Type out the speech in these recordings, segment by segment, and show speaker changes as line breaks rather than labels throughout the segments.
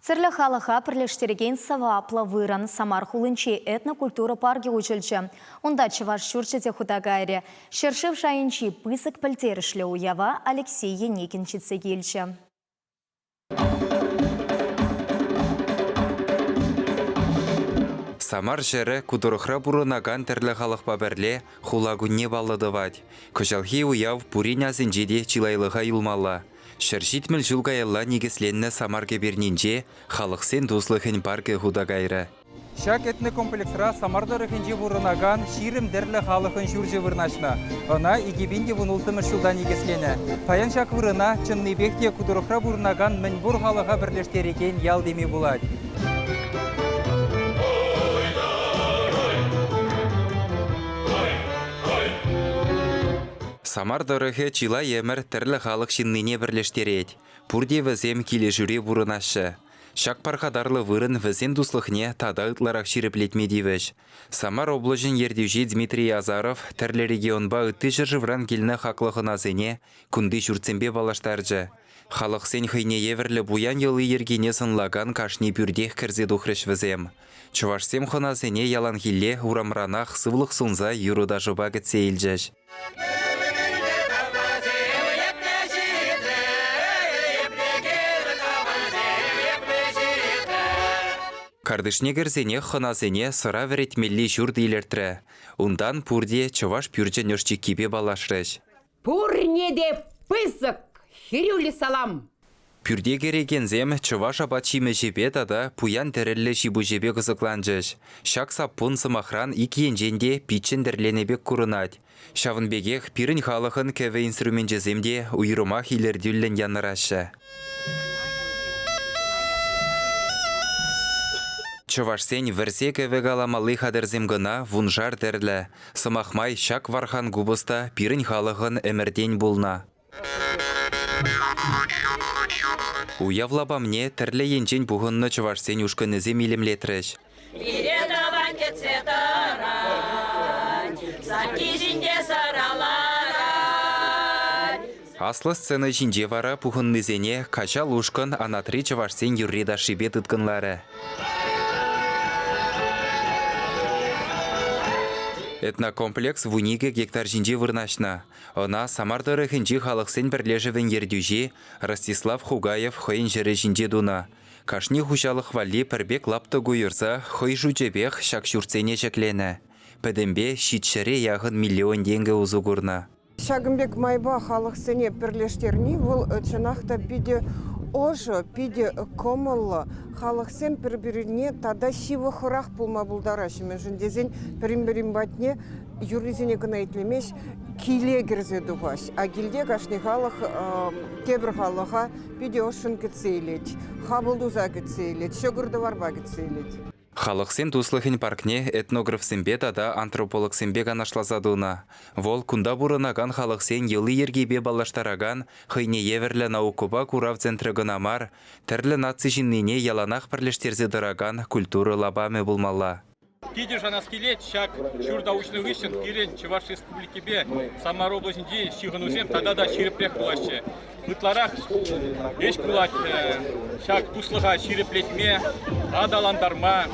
Тӗрлӗ халӑха пӗрлештерекен сӑваплӑ вырӑн Самар хулинчи этнокультура паркӗ уҫӑлчӗ. Унта чӑваш ҫурчӗ те хута кайрӗ. Ҫӗршыв шайӗнчи пысӑк пӗлтерӗшлӗ уява Алексей Еникин ҫитсе килчӗ.
Самар ҫӗрӗ ку тӑрӑхра пурӑнакан тӗрлӗ халӑхпа пӗрле хула кунне паллӑ тӑвать. Кӑҫалхи уяв пурин асӗнче те чылайлӑха юлмалла. 170 ҫул каялла никӗсленнӗ Самар кӗпернинче Халӑхсен туслӑхӗн паркӗ хута кайрӗ.
Ҫак этнокомплексра Самар тӑрӑхӗнче пурӑнакан 20 тӗрлӗ халӑхӑн ҫурчӗ вырнаҫнӑ. Ӑна 2016 ҫулта никӗсленӗ. Паян ҫак вырӑна чӑннипех те ку тӑрӑхра пурӑнакан мӗнпур халӑха пӗрлештерекен ял теме пулать.
Самар тӑрӑхӗ чылай ӗмӗр тӗрлӗ халӑх ҫыннине пӗрлештерет. Пурте вӗсем килӗшӳре пурӑнаҫҫӗ. Ҫак пархатарлӑ вырӑн вӗсен туслӑхне тата ытларах ҫирӗплетме тивӗҫ. Самар облаҫӗн ертӳҫи Дмитрий Азаров тӗрлӗ регионпа ытти ҫӗршывран килнӗ хаклӑ хӑнасене кунти ҫуртсемпе паллаштарчӗ. Халӑхсен хӑйне евӗрлӗ пуян йӑли-йӗркине сӑнлакан кашни пӳртех кӗрсе тухрӗҫ вӗсем. Чӑвашсем хӑнасене яланхилле урамранах сывлӑх сунса юрӑ-ташӑпа кӗтсе илчӗҫ. Картишне кӗрсенех хӑнасене сӑра вӗретмелли ҫурт илӗртрӗ. Унтан пурте чӑваш пӳрчӗн ӑш-чиккипе паллашрӗҫ.
Пурне те пысӑк хӗрӳллӗ салам!
Пӳрте кӗрекенсем чӑваш апат-ҫимӗҫӗпе тата пуян тӗрӗллӗ ҫи-пуҫӗпе кӑсӑкланчӗҫ. Ҫак саппун, сӑмахран, ик енчен те пиччӗн тӗрленӗ пек курӑнать. Ҫавӑн пекех пирӗн халӑхӑн кӗвӗ инструменчӗсем те уйрӑмах илӗртӳллӗн янӑраҫҫӗ. Чӑвашсен вӗрсе кӗвӗ каламалли хатӗрсем кӑна вуншар тӗрлӗ. Сӑмах май, ҫак вархан купӑс та пирӗн халӑхӑн ӗмӗртен пулнӑ. Уяв лапамне тӗрлӗ енчен пухӑннӑ чӑвашсен ушкӑнӗсем илемлетрӗҫ.
Пире тӑван кӗтсе тӑрать, сакки ҫинче сӑраларать.
Аслӑ сцена ҫинче вара пухӑннисене Каҫал ушкӑн анатри чӑвашсен юрри-ташшипе тыткӑнларӗ. Этнокомплекс 12 гектар ҫинче вырнаҫнӑ. Ӑна Самар тӑрӑхӗнчи халӑхсен пӗрлешӗвӗн ертӳҫи Ростислав Хугаев хӑйӗн ҫӗрӗ ҫинче тунӑ. Кашни хуҫалӑх валли пӗр пек лаптӑк уйӑрса хӑй шучӗпех ҫак ҫуртсене ҫӗкленӗ. Пӗтӗмпе ҫичҫӗре яхӑн миллион тенкӗ усӑ курнӑ.
Ҫакӑн пек майпа халӑхсене пӗрлештерни вӑл чӑнах та питӗ ӑшӑ, питӗ кӑмӑллӑ. Халӑхсем пӗр-пӗрне тата ҫывӑхрах пулма пултараҫҫӗ, мӗншӗн тесен пӗрин-пӗрин патне юррисене кӑна итлемест, киле кӗрсе тухасть. А килте кашни халӑх тепӗр халӑха питӗ ӑшшӑн кӗтсе илет, хапӑл туса кӗтсе илет, ҫӑкӑр-тӑварпа кӗтсе илет.
Халӑхсен туслӑхӗн паркне этнографсемпе тата антропологсемпе канашласа тунӑ. Вӑл кунта пурӑнакан халӑхсен йӑли-йӗркипе паллаштаракан хӑйне евӗрлӗ наукӑпа курав центрӗ кӑна мар, тӗрлӗ наци ҫыннине яланах пӗрлештерсе тӑракан культура лапамӗ пулмалла.
Питӗ шанас килет, ҫак ҫурта уҫнӑ хыҫҫӑн пирӗн Чӑваш Республикипе Самар облаҫӗнчи ҫыхӑнусем тата та ҫирӗпрех пулаҫҫӗ. Ытларах ӗҫ пулать ҫак туслӑха ҫирӗплетме, аталантарма.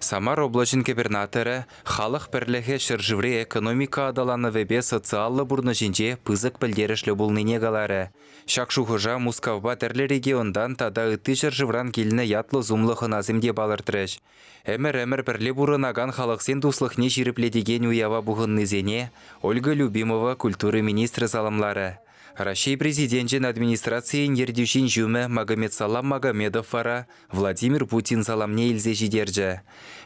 Самар облаҫӗн кӗпӗрнаторӗ халӑх пӗрлӗхӗ ҫӗршыври экономика аталанӑвӗпе социаллӑ пурнӑҫӗнче пысӑк пӗлтерӗшлӗ пулнине каларӗ. Ҫак шухӑша Мускавпа тӗрлӗ регионтан тата ытти ҫӗршывран килнӗ ятлӑ-сумлӑ хӑнасем те палӑртрӗҫ. Ӗмӗр-ӗмӗр пӗрле пурӑнакан халӑхсен туслӑхне ҫирӗплетекен уява пухӑннисене Ольга Любимова культура министрӗ саламларӗ. Раҫҫей Президенчӗн администрацийӗн ертӳҫин ҫумӗ Магомедсалам Магомедов вара Владимир Путин саламне илсе ҫитерчӗ.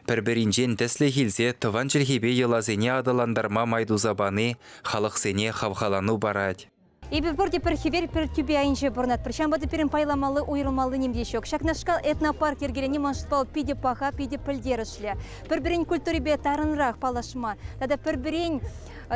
Пӗр-пӗринчен тӗслӗх илсе тӑван чӗлхепе йӑласене аталантарма май туса пани халӑхсене хавхалану парать.
Эпир пурте пӗр хӗвел, пӗр тӳпе айӗнче пурӑнатпӑр. Ҫавӑнпа та пирӗн пайламалли, уйрӑлмалли ним те ҫук. Ҫакнашкал этнопарк йӗркелени ман шутпа питӗ паха, питӗ пӗлтерӗшлӗ. Пӗр-пӗрин культурипе тарӑнрах паллашма тата пӗр-пӗрин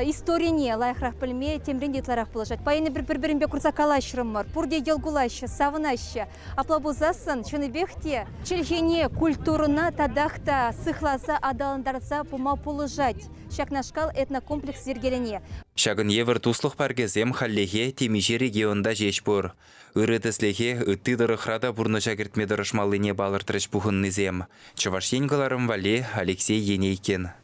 историне лайӑхрах пӗлме темрен те ытларах пулӑшать. Паян эпир пӗр-пӗринпе курса калаҫрӑмӑр, пурте йӑл кулаҫҫӗ, савӑнаҫҫӗ. Апла пулсассӑн чӑннипех те чӗлхене, культурӑна татах та сыхласа аталантарса пыма пулӑшать ҫакнашкал этнокомплекс йӗркелени.
Ҫакӑн евӗр туслӑх паркӗсем хальлӗхе темиҫе регионта ҫеҫ пур. Ырӑ тӗслӗхе ытти тӑрӑхра та пурнӑҫа кӗртме тӑрӑшмаллине палӑртрӗҫ пухӑннисем. Чӑваш Ен кӑларӑм валли Алексей Енейкин.